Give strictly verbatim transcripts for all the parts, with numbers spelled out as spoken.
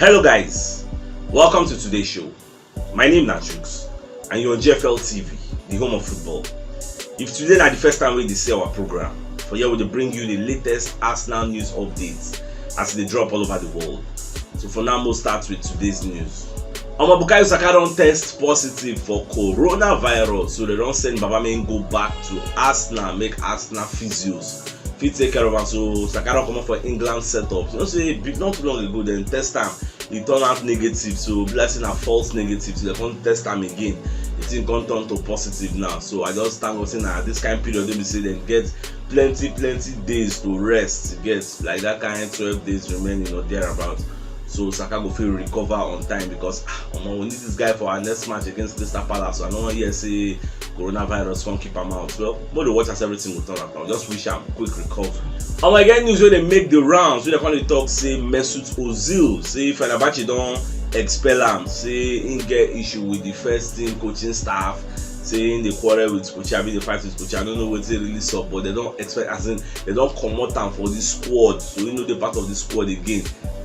Hello guys, welcome to today's show. My name na Chuks and you're on G F L T V, the home of football. If today na the first time wey you dey see our program, for here we dey bring you the latest Arsenal news updates as e dey drop all over the world. So for now, we'll start with today's news. Omo, Bukayo Saka don test positive for coronavirus, so they don send Baba make him go back to Arsenal, make Arsenal physios fit take care of am. So Saka don comot for England setup. You know say be- not too long ago dem test am, e turn out negative. So be like say na false negative. So dem come test am again. The thing come turn to positive now. So I just thank God say na this kind period wey be say dem get plenty plenty days to rest, you get, like that kind twelve days remaining or thereabout. So Saka go fit recover on time because ah, omo, we need this guy for our next match against Crystal Palace. So I no wan hear say coronavirus come keep am out. Well, make dey watch as everything go turn out. I just wish am quick recovery. Omo, I get news wey dey make the rounds, wey dey come dey talk say Mesut Ozil, say Fenerbahce don expel am, say him get issue with the first team coaching staff, say him dey quarrel with Pochettino, dey fight with Pochettino. I no know wetin really sup, but they don expect, as in, they don comot am for the squad, so he no dey part of the squad again.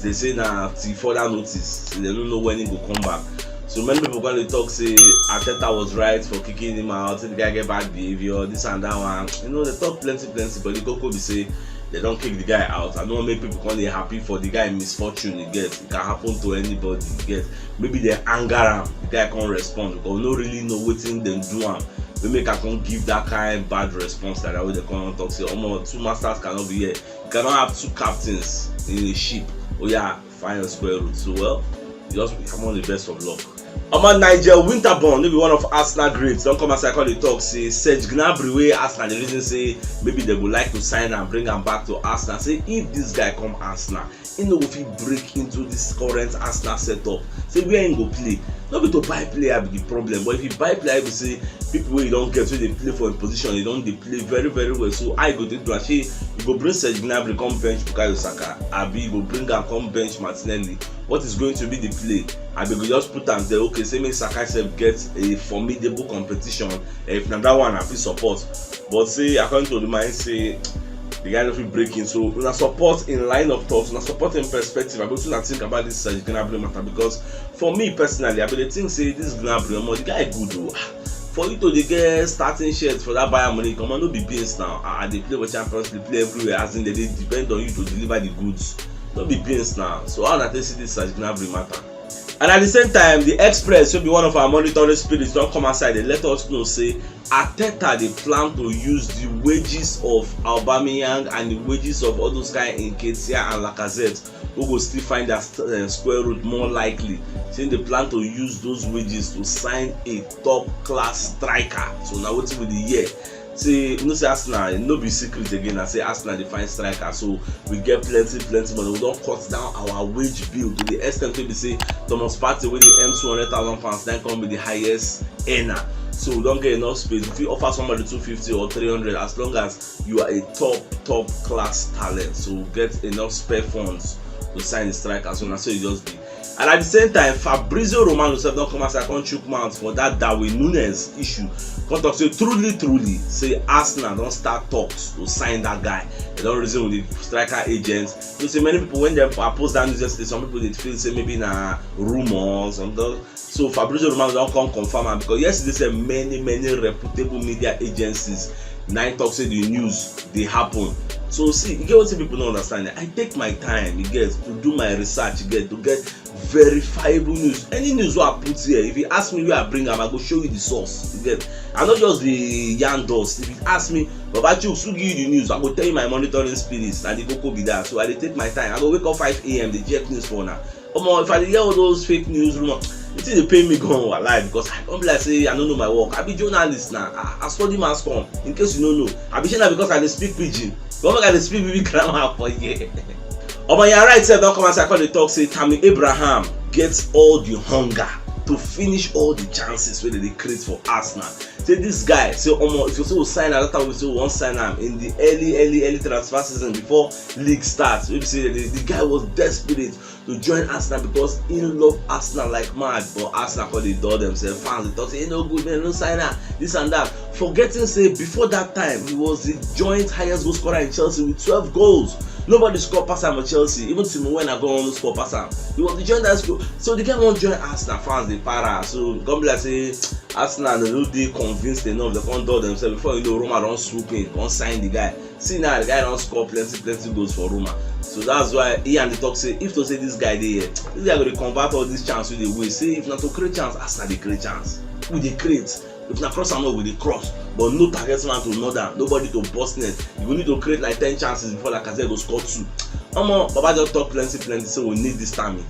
They say na till further notice, so they no know when he go come back. So many people come dey talk say Arteta was right for kicking him out, say the guy get bad behaviour, this and that one. You know, they talk plenty plenty, but the koko be say they don kick the guy out. I no wan make people come dey happy for the guy misfortune, you get. It can happen to anybody, you get. Maybe they anger am, the guy come respond, because we no really know wetin dem do am wey make am come give that kind bad response like that, wey dem come talk say, omo, two masters cannot be here. You cannot have two captains in a ship. Oya, find your square root. So, well, just wish am all the best of luck. Omo, Nigel Winterburn, no be one of Arsenal greats, don come outside come dey talk say Serge Gnabry, wey Arsenal dey reason say maybe they go like to sign am, bring am back to Arsenal, say if this guy come Arsenal, he no go fit break into this current Arsenal setup. Say where he go play? No be to buy player be the problem, but if you buy player, you go say people wey you don get, wey dey play for him position, they don dey play very very well. So I go take do am. Shey you go bring Serge Gnabry come bench Bukayo Saka, abi you go bring am come bench Martinelli? What is going to be the play? Abi you go just put am there, okay, say make Saka sef get a formidable competition. If na that one, I fit support. But say, according to the mind, say the guy no fit break in. So una support in line of thought, una support in perspective. I go to think about this Serge Gnabry matter, because for me personally, I be dey think say this Gnabry, omo, the guy good o. For you to dey get starting shirt for that Bayern Munich, omo, no be beans now. Ah, they play for Champions League, play everywhere. As in, they dey depend on you to deliver the goods. No be beans now. So how una take see this Serge Gnabry matter? And at the same time, the Express, wey be one of our monitoring spirits, don come outside, dey let us know say Arteta dey plan to use the wages of Aubameyang and the wages of all those kind Nketiah and Lacazette, who go still find their st- uh, square root more likely. Say they plan to use those wages to sign a top class striker. So na wetin we dey hear. Say, you know say Arsenal, no be secret again. I say Arsenal dey find striker, so we get plenty plenty money. We don cut down our wage bill to the extent wey be say Thomas Partey, wey dey earn two hundred thousand pounds, then come be the highest earner. So we don get enough space. We fit offer somebody two fifty or three hundred, as long as you are a top top class talent. So we get enough spare funds to sign the striker. So na so e just be. And at the same time, Fabrizio Romano sef don come outside come chook mouth for that Darwin Nunez issue. Come talk say, truly truly, say Arsenal don start talks to sign that guy. They don reason with the striker agents. You know say many people, when dem post that news yesterday, some people dey feel say maybe na rumour, some don. So Fabrizio Romano don come confirm am, because yesterday sef many many reputable media agencies na im talk say the news dey happen. So see, you get wetin people no understand. I take my time, you get, to do my research, you get, to get verifiable news. Any news wey I put here, if you ask me where I bring am, I go show you the source, you get. I no just dey yarn dust. If you ask me, Baba Chuks, who give you the news? I go tell you my monitoring spirits. Na the koko be that. So I dey take my time. I go wake up five a.m., dey check news for una. Omo, if I dey hear all those fake news rumor, the thing dey pain me gan, walai, because I don be like say I no know my work. I be journalist na. I, I study mass comm, in case you no know. I be say na because I dey speak pidgin. But make I dey speak baby grammar for here. Omo, Ian Wright sef don come outside come dey talk say Tammy Abraham gets all the hunger to finish all the chances wey dem dey create for Arsenal. Say this guy, say, omo, if you say we sign am, that time we say we wan sign am in the early early early transfer season before league start, wey be say the, the guy was desperate to join Arsenal because he love Arsenal like mad, but Arsenal come dey dull themselves. Fans dey talk say he no good, man, no sign am, this and that. Forgetting say before that time, he was the joint highest goal scorer in Chelsea with twelve goals. Nobody score pass am for Chelsea. Even Timo Werner go on score pass am. He was to join that school. So the guy wan join Arsenal, fans dey para. So come be like say Arsenal, dem no dey convinced enough. Dem come dull themselves. Before you know, Roma don swoop in, come sign the guy. See now, the guy don score plenty plenty goals for Roma. So that's why Ian dey talk say, if to say this guy dey here, this guy go dey convert all these chance wey dey waste. Say if na to create chance, Arsenal dey create chance. We dey create. If na cross am up, we dey cross. But no target man to nod am, nobody to burst net. You go need to create like ten chances before Lacazette go score two. Omo, Baba just talk plenty plenty, so we need this Tammy.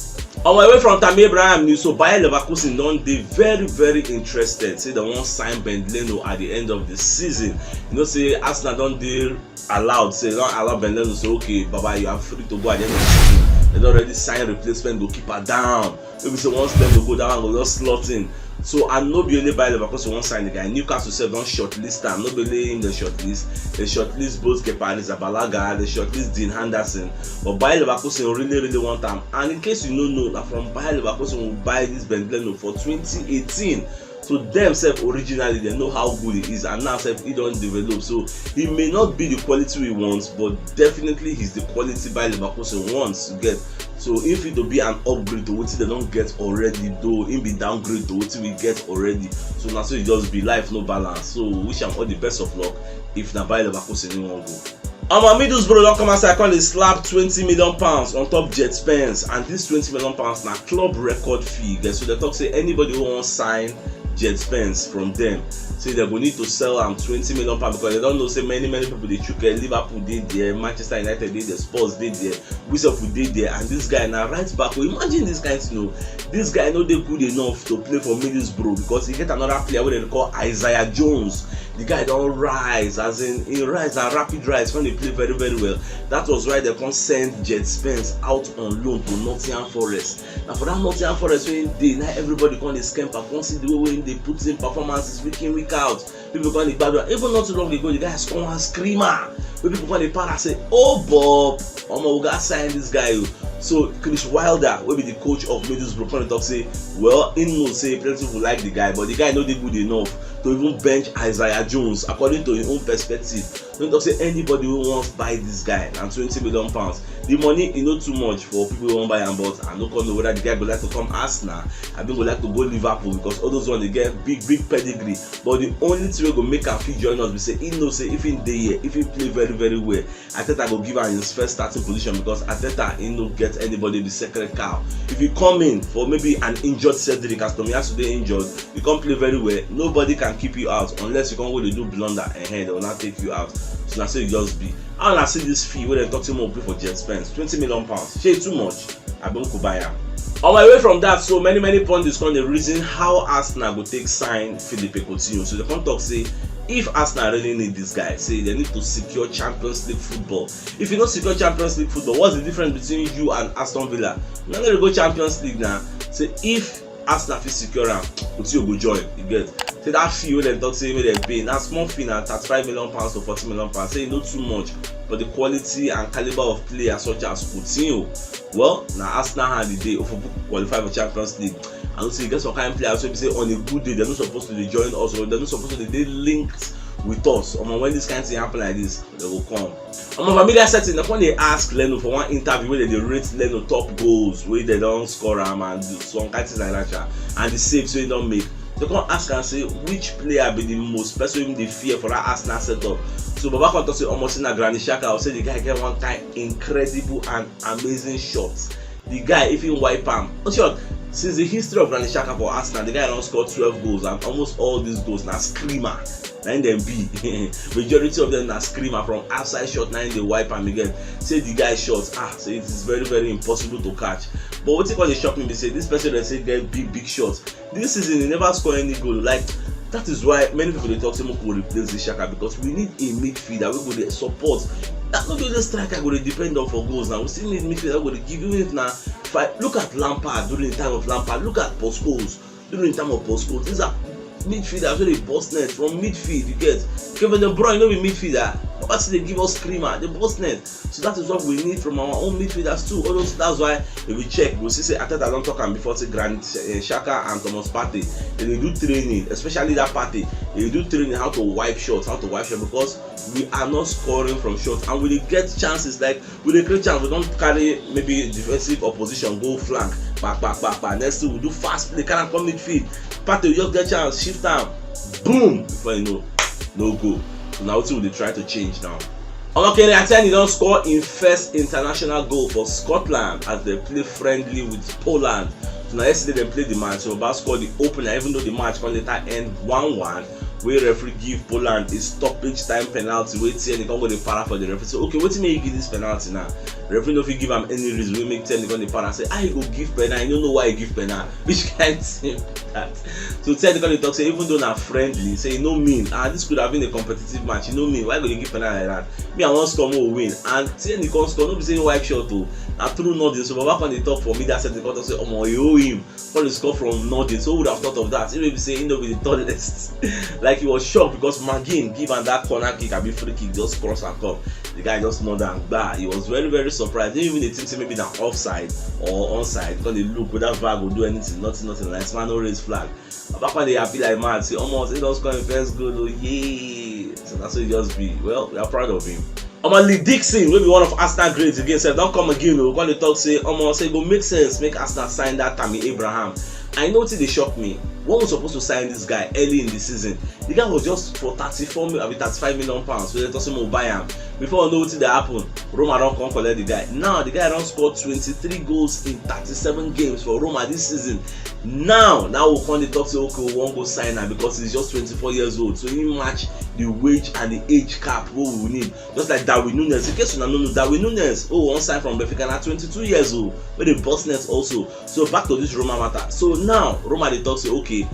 Omo, away from Tammy Abraham news, so Bayer Leverkusen don dey very very interested. Say dem wan sign Bernd Leno at the end of the season. You know say Arsenal don dey allowed, say dem don allow Bernd Leno, say, okay, Baba, you are free to go at the end of the season. Dem don already sign replacement goalkeeper down. Maybe say once dem go, that one go just slot in. So, and no be only Bayer Leverkusen wan sign the guy. Newcastle sef don shortlist am. No be only him dem shortlist. Dem shortlist both Kepa Arrizabalaga, dem shortlist Dean Henderson. But Bayer Leverkusen really really want am. And in case you no know, na from Bayer Leverkusen we buy this Bernd Leno for twenty eighteen. So dem sef originally, dem know how good he is, and now sef he don develop. So he may not be the quality we want, but definitely he's the quality Bayer Leverkusen wants to get. So if it to be an upgrade to wetin dem don get already, though, him be downgrade to wetin we get already. So na so e just be, life no balance. So we wish am all the best of luck if na Bayer Leverkusen he wan go. Omo, Middlesbrough don come outside, come dey slap twenty million pounds on top Djed Spence, and this twenty million pounds na club record fee. Dem, so dem talk say anybody wey wan sign Djed Spence from dem, say dem go need to sell am twenty million pounds, because dem don know say many many people dey chook, eh, Liverpool dey there, Manchester United dey there, Spurs dey there, we sef we dey there, and this guy na right back. Oh, imagine this kind thing o. This guy no dey good enough to play for Middlesbrough, because e get another player wey dem dey call Isaiah Jones. The guy don rise, as in he rise and rapid rise, when he play very very well. That was why dem come send Djed Spence out on loan to Nottingham Forest. Na for that Nottingham Forest wey he dey, na everybody come dey scamper, come see the way wey he dey put in performances week in week out. People come dey gbadun am. Even not too long ago, the guy score one screamer wey people come dey para say, oh Bob, omo, we gats sign this guy o. So Chris Wilder, wey be the coach of Middlesbrough, come dey talk say, well, he know say plenty people like the guy, but the guy no dey good enough to even bench Isaiah Jones, according to him own perspective. He talk say anybody wey wants buy this guy na twenty million pounds. The money e no too much for people wey wan buy am, but I no come know whether the guy go like to come Arsenal, abi go like to go Liverpool, because all those ones dey get big big pedigree. But the only thing wey go make am fit join us be say he know say if he dey here, if he play very very well, Arteta go give am his first starting position, because Arteta, he no get anybody be sacred cow. If he come in for maybe an injured Cedric, as Tomiyasu dey injured, you come play very well, nobody can keep you out unless you come go dey do blunder, and dem go now take you out. So na so e just be. How una see this fee wey dem talk say make we pay for Djed Spence, twenty million pounds? Shey e too much? Abi make we buy am? Omo, away from that, so many many pundits come dey reason how Arsenal go take sign Philippe Coutinho. So dem come talk say if Arsenal really need this guy, say dem need to secure Champions League football. If you no secure Champions League football, what's the difference between you and Aston Villa? Una no dey go Champions League na. Say if Arsenal fit secure am, Coutinho go join. You get? Say that fee wey dem talk say make dem pay, na small fee, na thirty-five million pounds to forty million pounds. Say e no too much, but the quality and caliber of players such as Coutinho, well, na Arsenal hand e dey. If we qualify for Champions League, I know say e get some kind players wey be say on a good day dem no suppose to dey join us, or dem no suppose to dey dey linked with us. Omo, when this kind thing happen like this, dem go come. Omo, for media setting, dem come dey ask Leno for one interview wey dem dey rate Leno top goals wey dem don score am and some kind things like that, sha, and the saves wey he don make. Dem come ask am say which player be the most person wey dey fear for that Arsenal setup. So Baba come talk say, omo, say na Granit Xhaka. Say the guy get one kind incredible and amazing shot. The guy, if he wipe am, in short, since the history of Granit Xhaka for Arsenal, the guy don score twelve goals, and almost all these goals na screamer. Na im dem be. Majority of them na screamer, from outside shot na im dey wipe am again. Say the guy shot, ah, say it is very very impossible to catch. But wetin come dey shock me be say this person dem say get big big shot. This season he never score any goal. Like, that is why many people dey talk say make we replace this Xhaka, because we need a midfielder wey go dey support. That no be only striker go dey depend on for goals now. We still need midfielder wey go dey give, even if na five. Look at Lampard during the time of Lampard. Look at Paul Scholes during the time of Paul Scholes. These are midfielders wey dey burst net from midfield, you get. Kevin De Bruyne no be midfielder, but still dey give us screamer, dey burst net. So that is what we need from our own midfielders too. Although that's why if we check, we see say Arteta don talk am before say Granit uh, Xhaka and Thomas Partey, they dey do training, especially that Partey. They dey do training how to wipe shots, how to wipe shots because we are not scoring from shots and we dey get chances like we dey create chance, we don carry maybe defensive opposition go flank, kpa kpa kpa kpa, next thing we do fast play, carry am come midfield, Partey just get chance, shift am, boom, before you know, no goal. So na wetin we dey try to change now. Omo, Kieran Tierney don score im first international goal for Scotland as dem play friendly with Poland. So na yesterday dem play the match, so Baba score the opener, even though the match come later end one one, wey referee give Poland a stoppage time penalty wey Tierney come go dey para for the referee say, okay, wetin make you give this penalty now? Referee no fit give am any reason wey make Tierney come dey para say, ah, he go give penalty, I no know why he give penalty. Which kind thing be that? So Tierney come dey talk say even though na friendly, say e no mean, ah, this could have been a competitive match, e no mean, why go dey give penalty like that? Me, I wan score, mo win. And Tierney come score, no be say he wipe shot o, na through nothing. So Baba come dey talk for me that side, come talk say, omo, you owe him. Come dey score from nothing. So who would have thought of that? If be say he no be the tallest. Like he was shocked because McGinn give am that corner kick, abi free kick, just cross and come. The guy just nod and gba. He was very, very surprised. He even dey think say maybe na offside or onside. Come dey look whether VAR go do anything. Nothing, nothing. Like man no raise flag. Baba come dey happy like mad. Say, omo, he don score him first goal o, yay. So that's what he just be. Well, we are proud of him. Omo, Lee Dixon, wey be one of Arsenal greats again, sef don come again o. Come dey talk say, omo, say e go make sense make Arsenal sign that Tammy Abraham. I know wetin dey shock me. When we suppose to sign this guy early in the season, the guy was just for thirty-four mil, abi thirty-five million pounds. So they talk say mo buy am. Before we know wetin dey happen, Roma don come collect the guy. Now the guy don score twenty-three goals in thirty-seven games for Roma this season. Now, now we come dey talk say, okay, we wan go sign am because he's just twenty-four years old. So he match the wage and the age cap wey we need. Just like Darwin Nunez. In case una no know, Darwin Nunez, oh, wan sign from Benfica, na twenty-two years old, wey dey burst net also. So back to this Roma matter. So now Roma dey talk say, okay,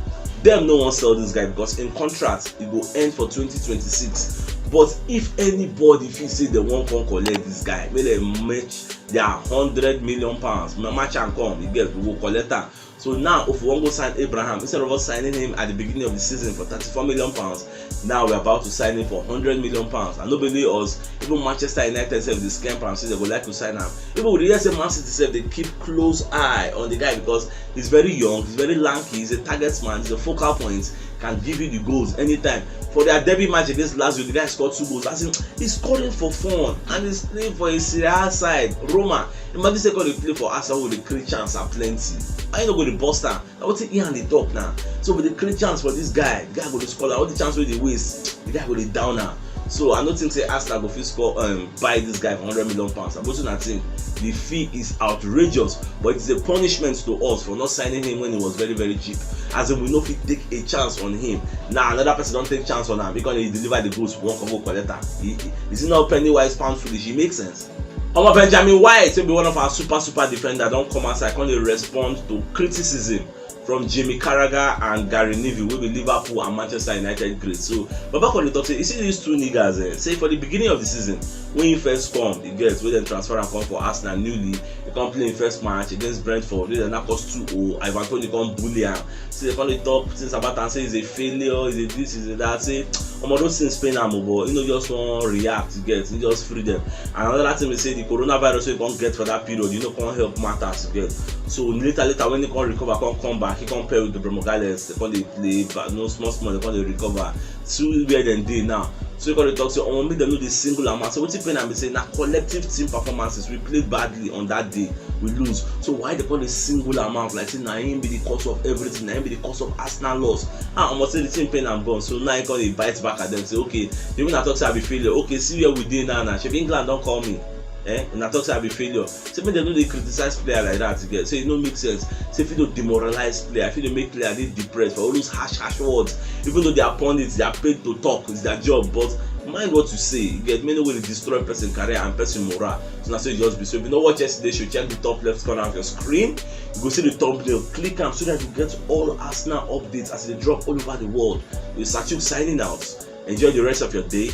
dem no wan sell this guy because im contract e go end for twenty twenty-six. But if anybody feel say dem wan come collect this guy, make dem match their hundred million pounds, ma- match am come, you get, we go collect am. So now, if we wan go sign Abraham, instead of us signing him at the beginning of the season for thirty-four million pounds, now we're about to sign him for hundred million pounds. And nobody else, even Manchester United sef dey scam am, say they go like to sign am. Even we dey hear say Man City sef dey keep close eye on the guy because he's very young, he's very lanky, he's a target man, he's a focal point, can give you the goals anytime. For their derby match against Lazio, the guy scored two goals. As in, he's scoring for fun and he's playing for a Serie A side, Roma. Imagine say come dey play for Arsenal, wey dey create chance are plenty. Why you no go dey burst am? Na wetin Ian dey talk now. So we dey create chance for this guy, the guy go dey score am. All the chance wey dey waste, the guy go dey down am. So I no think say Arsenal go fit score, um, buy this guy for hundred million pounds. I go say na think the fee is outrageous, but it's a punishment to us for not signing him when he was very, very cheap. As in, we no fit take a chance on him. Now another person don take chance on am because he deliver the goods. We wan come go collect am. He, he, is it not penny wise pound foolish? It makes sense. Omo, Benjamin White, wey be one of our super, super defender, don come outside, come dey respond to criticism from Jamie Carragher and Gary Neville, wey be Liverpool and Manchester United greats. So Baba come dey talk say, you see these two niggas, eh, say for the beginning of the season, when he first come, the girls wey dem transfer am come for Arsenal newly, he come play him first match against Brentford, wey dem now cause two oh, Ivan Toney come bully am. Say they come dey talk things about am, say he's a failure, he's a this, he's a that. Say, omo, those things pain am o, but he no just wan react, you get, he just free them. And another thing be say the coronavirus wey he come get for that period, you know, come help matters, you get. So later, later when he come recover, come come back, he come pair with the Bremo Gallants, they come dey play, but no small small, they come dey recover. See where dem dey now. So he come dey talk say, omo, make dem no dey single am out. So wetin pain am be say na collective team performances. We played badly on that day, we lose. So why they come dey single am out like say na him be the cause of everything, na him be the cause of Arsenal loss? Ah, omo, say the thing pain am gone. So now he come dey bite back at them say, okay, you mean I talk say I be failure? Okay, see where we dey now now. Shebi England don call me. Eh, una talk say I be failure. Say make dem no dey criticize player like that again. Say e no make sense. Say fit to demoralize player, fit to make player dey depressed for all those harsh, harsh words. Even though their pundits, they are paid to talk, it's their job. But mind what you say. You get, many wey dey destroy person career and person morale. So na so e just be. So if you no watch yesterday show, check the top left corner of your screen. You go see the thumbnail. Click am so that you get all Arsenal updates as they drop all over the world. With Sachuk signing out. Enjoy the rest of your day.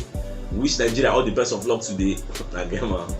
Wish Nigeria all the best of luck today. Na game out.